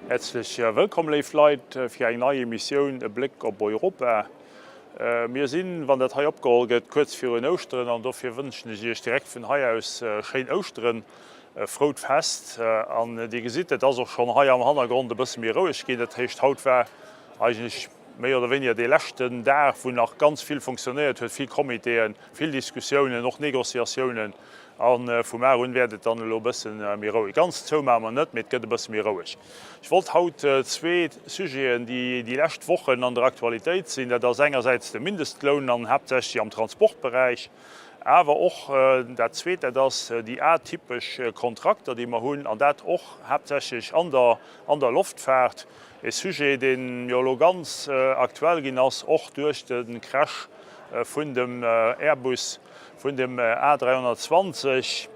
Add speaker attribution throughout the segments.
Speaker 1: Häerzlech wëllkomm, léif Leit, fir eng nei Emissioun E Bléck op Europa. Mir sinn, wann dat hei opgeholl gëtt, kuerz virun Ouschteren an dofir wënschen ech Iech direkt vun hei aus schéin Ouschteren, e frout Fest. An Dir gesitt, et ass och schonn hei am Hannergrond e bësse méi roueg ginn. Dat heescht, haut war eigentlech méi oder wéiniger dee leschten Dag, wou nach ganz vill fonctionnéiert huet, vill Comitéen, vill Diskussiounen, och Négociatiounen. A vu mar un wäert et dann elo e bësse méi roueg. Ganz zou maache mer net, mee et gëtt e bësse méi roueg. Ech wollt haut zwee Sujeten, déi déi lescht Wochen an der Aktualitéit sinn, dat ass engersäits de Mindestloun an haaptsächlech am Transportberäich, awer och dat Zweet, dat ass déi atypesch Kontrakter, déi mer hunn, an dat och haaptsächlech an der an der Loftfaart. E Sujet, deen jo elo ganz aktuell ginn ass, och duerch de Crash vun dem Airbus, vun dem A 320,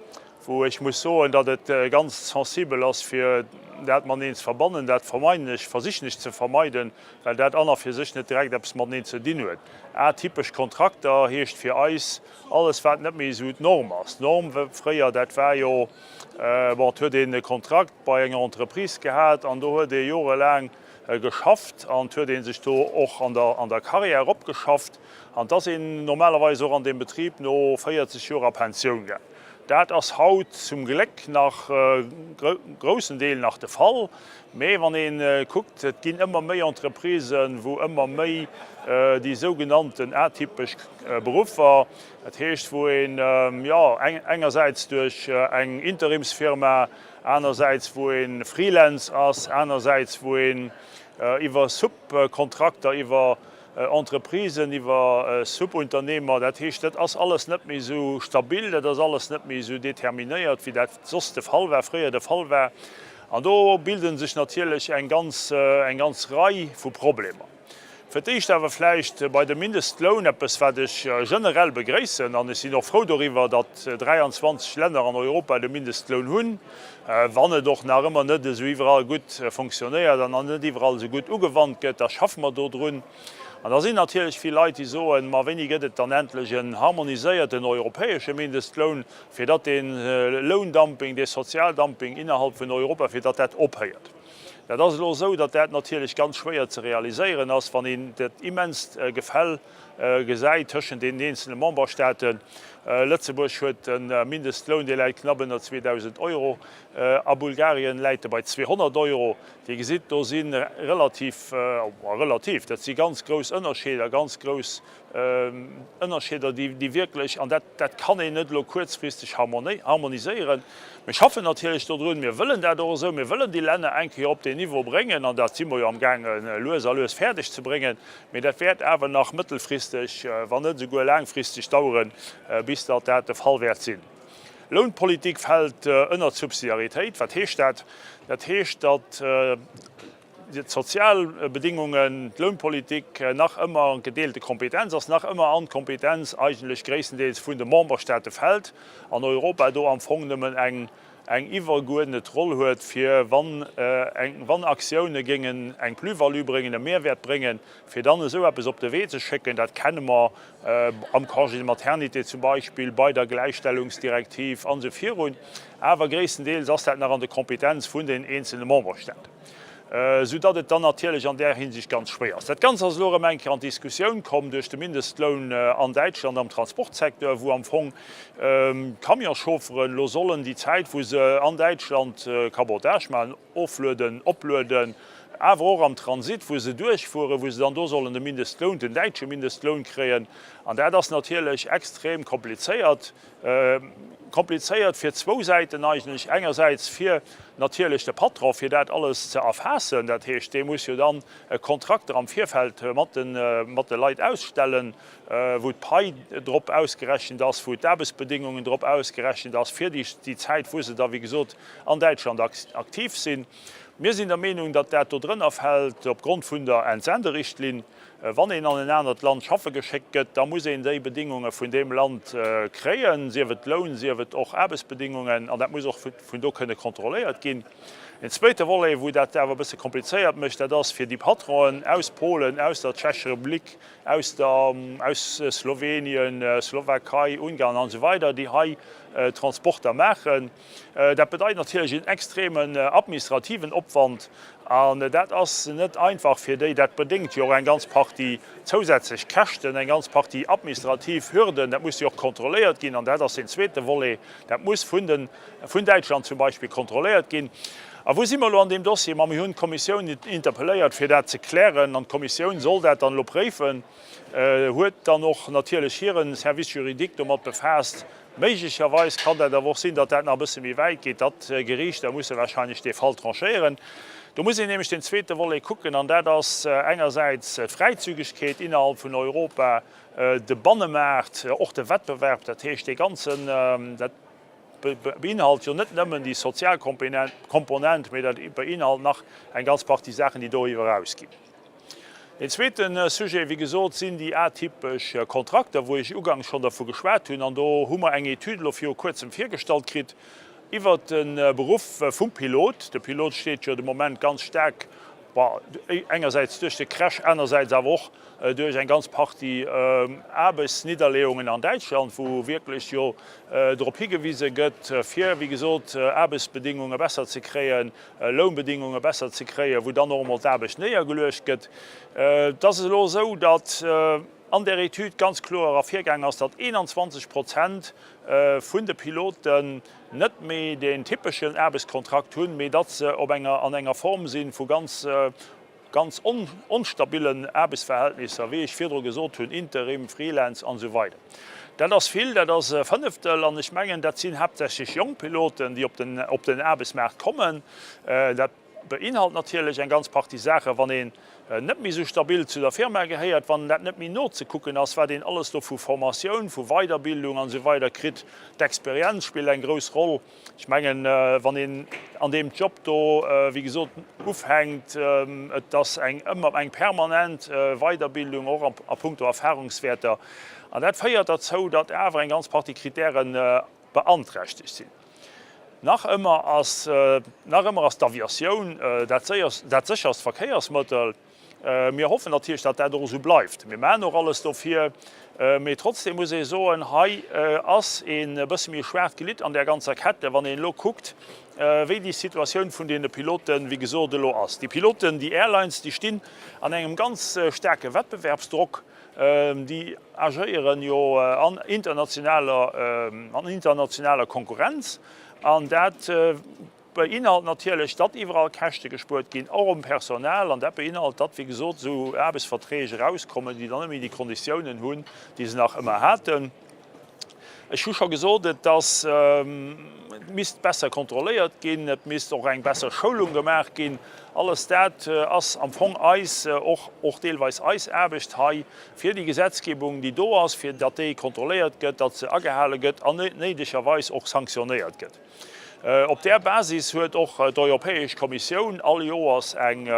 Speaker 1: wou ech muss soen, datt et ganz sensibel ass, fir dat mateneen ze verbannen. Dat vermeiden ech, versichen ech ze vermeiden, well dat an a fir sech net direkt eppes mateneen ze dinn huet. Atypesch Kontrakter heescht fir eis alles, wat net méi esou d'Norm ass. D'Norm fréier, dat war jo, bon, et huet een e Kontrakt bei enger Entreprise gehat an do huet ee jorelaang geschafft an et huet ee sech do och an der an der Carrière eropgeschafft an et ass een normalerweis och an deem Betrib no 40 Joer a Pensioun gaang. Dat ass haut zum Gléck nach groussen Deel nach de Fall, mee wann ee kuckt, et ginn ëmmer méi Entreprisen, wou ëmmer méi déi sougenannten atypesch Beruffer, dat heescht wou een, jo, engersäits duerch eng Interimsfirma, anersäits wou ee Freelance ass, anersäits wou een iwwer Subkontrakter, iwwer Entreprisen, iwwer Subunternehmer, dat heescht, dat ass alles net méi esou stabil, dat ass alles net méi esou determinéiert, wéi dat soss de Fall war, fréier de Fall war. An do bilde sech natierlech eng ganz, eng ganz Rei vu Problemer. Fir d'éischt awer vläicht bei dem Mindestloun eppes, wat ech generell begréissen, an ech sinn och frou doriwwer, datt 23 Länner an Europa de Mindestloun hunn, wann et och nach ëmmer net esou iwwerall gutt fonctionnéiert an net iwwerall esou gutt ugewannt gëtt, da schaffe mer do drun. An da sinn natierlech vill Leit, déi soen, Ma wéini gëtt et dann endlech en harmoniséierten europäesche Mindestloun, fir datt dee Loundumping, dee Sozialdumping innerhalb vun Europa, fir datt dat ophéiert? Dat ass elo esou, datt dat natierlech ganz schwéier ze realiséieren ass, wann een dat immenst Gefäll gesäit tëschent deenen eenzele Memberstaaten. Lëtzebuerg huet e Mindestloun, dee läit knapp ënner 2.000 Euro. A Bulgarien läit e bei 200 Euro. Dir gesitt, do si relativ, relativ, dat si ganz grouss Ënnerscheeder, ganz grouss Ënnerscheeder, déi wierklech, an dat, dat kann een net elo kuerzfristeg harmoniséieren. Mir schaffen natierlech dodrun, mir wëllen dat och esou, mir wëllen déi Länner eng Kéier op deen Niveau bréngen, an dat si mer jo amgaange lues a lues fäerdeg ze bréngen, mee dat wäert awer nach mëttelfristeg, wann net esouguer laangfristeg daueren, bis datt dat de Fall wäert sinn. Lounpolitik fält ënnert d'Subsidiaritéit. Wat heescht dat? Dat heescht, datt d'Sozialbedingungen, d'Lounpolitik nach ëmmer gedeelte Kompetenz ass, nach ëmmer an d'Kompetenz eigentlech gréisstendeels vun de Memberstaate fält an Europa do am Fong nëmmen eng eng iwwergeuerdnet Roll huet, fir wann eng wann Aktioune géingen eng Plus-value bréngen, e Mehrwert bréngen, fir dann esou eppes op de Wee ze schécken. Dat kenne mer am Congé de maternité zum Beispill, bei der Gläichstellungsdirektiv an esou virun. Awer gréisstendeels ass dat nach an de Kompetenz vun den eenzelne Memberstaaten. Sou datt et dann natierlech an där Hinsicht ganz schwéier ass. Dat Ganzt ass elo erëm eng Kéier an d'Diskussioun komm duerch de Mindestloun an Däitschland am Transportsecteur, wou am Fong d'Camionschaufferen elo sollen déi Zäit, wou se an Däitschland Cabotage maachen, oflueden, oplueden, awer och am Transit, wou se duerchfueren, wou se dann do sollen de Mindestloun, den däitsche Mindestloun kréien. An dat ass natierlech extrem komplizéiert. Komplizéiert fir zwou Säiten eigentlech, engersäits fir natierlech de Patron, fir dat alles ze erfaassen, dat heescht, dee muss jo dann Kontrakter am Virfeld mat de Leit ausstellen, wou d'Pai drop ausgerechent ass, wou d'Aarbechtsbedingungen drop ausgerechent ass fir déi Zäit, wou se da wéi gesot an Däitschland aktiv sinn. Mir sinn der Meenung, datt dat do drënner fält opgrond vun der Entsenderichtlinn. Wann een an en anert Land schaffe geschéckt gëtt, da muss een déi Bedingunge vun deem Land kréien, sief et Loun, sief et och Aarbechtsbedingungen, an dat muss och vun do kënne kontrolléiert ginn. Den zweete Volet, wou dat awer e bësse komplizéiert mécht, dat ass fir déi Patronen aus Polen, aus der Tschechescher Republik, aus der, aus Slowenien, Slowakei, Ungarn an esou weider, déi hei Transporter maachen. Dat bedeit natierlech en extremen administrativen Opwand an dat ass net einfach fir déi. Dat bedéngt jo och eng ganz Partie zousätzlech Käschten, eng ganz Partie administrativ Hürden. Dat muss jo och kontrolléiert ginn an dat ass deen zweete Volet. Dat muss vun den, vun Däitschland zum Beispill kontrolléiert ginn. A wou si mer elo an deem Dossier? Ma mir hunn d'Kommissioun interpelléiert, fir dat ze klären an d'Kommissioun soll dat dann elo préifen, huet dann och natierlech hire Service juridique domat befaasst. Méiglecherweis kann dat awer och sinn, datt dat nach e bësse méi wäit geet, datt Geriichter musse wahrscheinlech dee Fall tranchéieren. Do muss een nämlech den zweete Volet kucken, an dat ass engersäits d'Fräizügegkeet innerhalb vun Europa, de Bannemaart, och de Wettbewerb, dat heescht dee ganzen, dat beinhalt jo net nëmmen déi sozial Komponent, mee dat beinhalt nach eng ganz Partie Saachen, déi doriwwer erausginn. Deen zweete Sujet, wéi gesot, sinn déi atypesch Kontrakter, wou ech uganks schonn dervu geschwat hunn. An do hu mer eng Etüd elo viru Kuerzem virgestallt kritt iwwert de Beruff vum Pilot. De Pilot steet jo de Moment ganz staark, bon, engersäits duerch de Crash, anersäits awer och duerch eng ganz Partie Aarbechtsnidderleeungen an Däitschland, wou wierklech jo drop higewise gëtt, fir, wéi gesot, Aarbechtsbedingunge besser ze kréien, Lounbedingunge besser ze kréien, wou dann och emol d'Aarbecht néiergeluecht gëtt. Et ass elo esou, datt an där Etüd ganz kloer ervirgaang ass, datt 21 Prozent vun de Piloten net méi deen typeschen Aarbechtskontrakt hunn, mee datt se op enger, an enger Form si vu ganz, ganz onstabillen Aarbechtsverhältnisser, wéi ech virdru gesot hunn, Interim, Freelance an esou weider. Dat ass vill, dat ass e Fënneftel an ech mengen, dat sinn haaptsächlech jonk Piloten, déi op den, op den Aarbechtsmaart kommen. Dat beinhalt natierlech eng ganz Partie Saachen, wann een net méi esou stabil zu der Firma gehéiert, wann dat net méi nozekucken ass, wat een alles do vu Formatioun, vu Weiderbildung an esou weider kritt. D'Experienz spillt eng grouss Roll. Ech mengen, wann een an deem Job do, wéi gesot, ufänkt, et ass eng ëmmer eng permanent Weiderbildung, och a puncto Erfahrungswäerter. An dat féiert derzou, datt awer eng ganz Partie Kritäre beanträchtegt sinn. Nach ëmmer ass, nach ëmmer ass d'Aviatioun dat sécherst Verkéiersmëttel. Mir hoffen natierlech, datt dat och esou bleift. Mir maachen och alles dofir. Mee trotzdem muss ee soen, hei ass e bësse méi e schwaacht Glidd an där ganzer Kette, wann een elo kuckt, wéi déi Situatioun vun deene Piloten, wéi gesot, elo ass. Déi Piloten, déi Airlines, déi stinn an engem ganz staarke Wettbewerbsdrock. Déi agéieren jo an internationaler, an internationaler Konkurrenz. An dat Beinhalt natierlech, datt iwwerall Käschte gespuert ginn, och um Personal, an dat beinhalt, datt, wéi gesot, esou Aarbechtsverträg erauskommen, déi dann net méi déi Konditiounen hunn, déi se nach ëmmer haten. Ech hu scho gesot, et ass, et misst besser kontrolléiert ginn, et misst och eng besser Schoulung gemaach ginn. Alles dat ass am Fong eis, och, och deelweis eis Aarbecht hei, fir déi Gesetzgebung, déi do ass, fir datt déi kontrolléiert gëtt, datt se agehale gëtt an néidegerweis och sanktionéiert gëtt. Op där Basis huet och d'Europäesch Kommissioun all Joers eng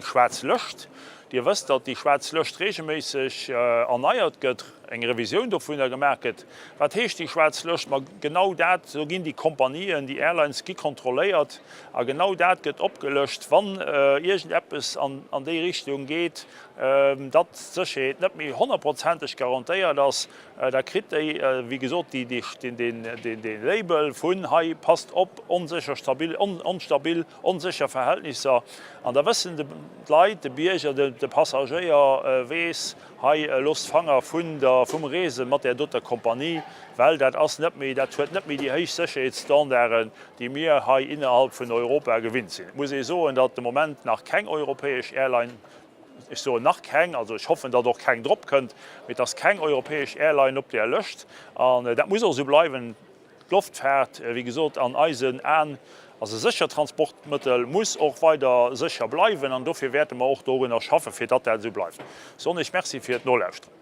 Speaker 1: schwaarz Lëscht. Dir wësst, datt déi schwaarz Lëscht regelméisseg erneiert gëtt, eng Revisioun dovunner gemaach gëtt. Wat heescht déi schwaarz Lëscht? Ma genau dat, do ginn déi Kompanien, déi Airlines gi kontrolléiert a genau dat gëtt opgelëscht, wann iergendeppes an déi Richtung geet, datt d'Sécherheet net méi honnertprozenteg garantéiert ass. Da kritt déi, wéi gesot, dee Label vun hei passt op, onsécher, stabil, onstabil, onsécher Verhältnisser. An da wëssen d'Leit, de Bierger, de Passagéier weess, hei loosst d'Fanger vun der, vum Reese mat där doter Kompanie, well dat ass net méi, dat huet net méi déi héich Sécherheetsstandarden, déi mir hei innerhalb vun Europa gewinnt sinn. Et muss ee soen, datt de Moment nach keng europäesch Airline, Ech soen nach keng, also ech hoffen, datt och keng drop kënnt, mee et ass keng europäesch Airline op där Lëscht. An dat muss och esou bleiwen. D'Loftfaart, wéi gesot, an eisen Aen ass e séchert Transportmëttel, muss och weider sécher bleiwen. An dofir wäerte mer och dorunner schaffen, fir datt dat esou bleift. Soen ech Merci fir d'Nolauschteren.